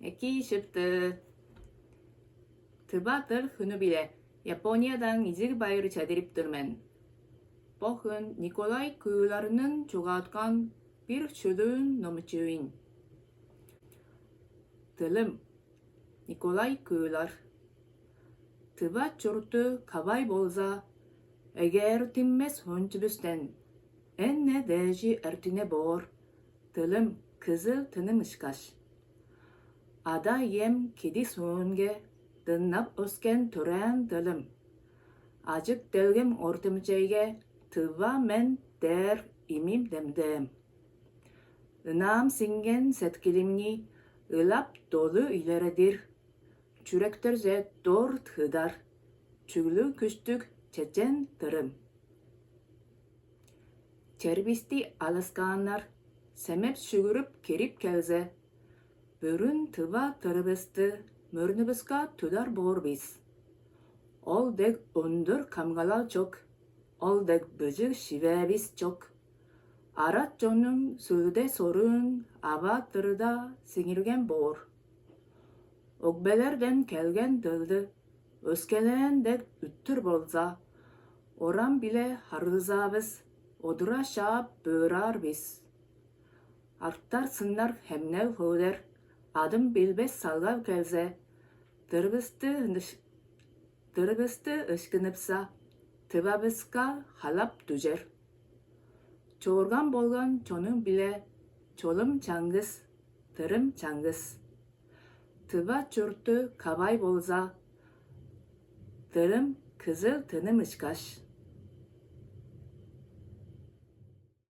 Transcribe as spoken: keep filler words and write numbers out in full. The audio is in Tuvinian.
Эки шыпты. Тыва дыл хүнү-биле Япониядан изиг байыр чадырып тур мен. Бо хүн Николай Кууларның чугааткан бир шүлүүн номчуйн. Дылым. Николай Куулар. Тыва чурту кавай болза, эгээртинмес хончубустен эне дээжи эртине боор, дылым кызыл тыным ышкаш. Ада-ием киди суунге дыңнап өскен төрээн дылым. Ажык делгем ортумчейге тыва мен дээр имим демдээм. Ынаам сиңген сеткилимни ылап долу илередир, чүректерже дорт хыдар, чүглүг күштүг чечен дырым. Чербисти алыскааннар семеп шүгүрүп кирип келзе, бүрүн тыва дырывысты мөрнүбүска тудар боор бис. Ол дег ондур камгалал чок, ол дег быжыг шивээвис чок. Арат чоннуң сүлде соруун ава дырыда сиңирген боор. Өгбелерден келген дылды өскелээн дег үттүр болза, орам-биле харылзаавыс одура шаап быыраар бис. Артар сыннар хемнел хөвүдер, адым билбес салгал келзе, дырывысты ыныш- дырывысты ышкынып-са, тывавыска халап дүжер. Чоорган болган чонум-биле чолум чаңгыс, дырым чаңгыс. Тыва чурту кавай болза, дырым кызыл тыным ышкаш.